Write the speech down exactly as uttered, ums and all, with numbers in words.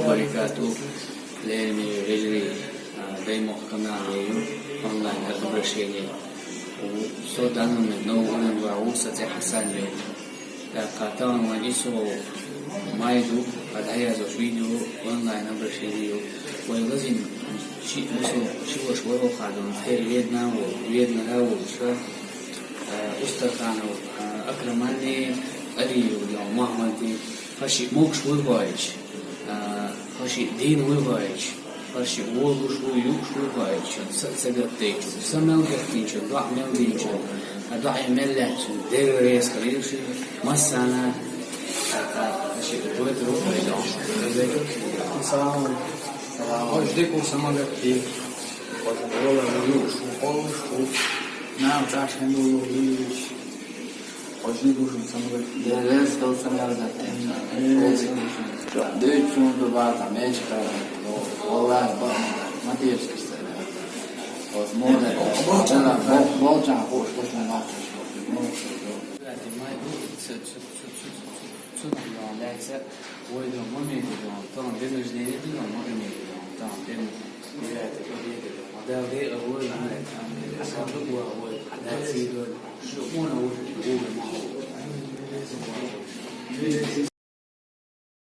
Баракату, лераме вежарий, а, даймохк канал я ю, онлайн обращение. У со данный момент новый уровень ва, у со цӀи Хьасан я ю. ТӀаккха тахана вайн исо май ду, а дӀаязош видео онлайн обращение ю. Вай лазийна ши, мусул, ши ваша варо хадон, хӀера Ведана вола, Веданара волуш, а, Устарханов, а, Акрамани, Алиев, я, Махманти, хӀара шиъ могуш вуй хьоьжуш, а, хӀара шиъ дийна вуй хьоьжуш, хӀара шиъ волуш вуй, юуш вуй хьоьжуш, са ца гатдайча, са мел гатдинча, доӀа мел динча, а доӀа мел лаьттача, Дела реза хилийла шуьга, массарна, а, а, хӀара шиъ гойтур ву хьоьжуш. Салам. Салам. Хьоьжуш дика ву, са ма гатде. Хьоьжуш вола ву, юуш ву, кхоллуш ву. Нах чӀаш хӀун ду ву, вуьйш. Хьоьжуш дика ву шуна, са ма гатде. Дела реза хилва, са мел гатдинчарна. Дела реза хилва шуна. Дуьйцу суна ду бацахь, мечтал. Валлахи, бакъ ма дац, ма теша аса. Вот, молодец. Болчарна хууш ду шуна, молодец. Цунах йоӀан лаьцна, вай дон ма мега дон, тахана день рождения ду дон, ма мега дон, тахана день рождения ду дон. Дала декъа вай, Хьасан ду вай, вай, Хьасан ду вай, шу къона вай, вай ма хьо.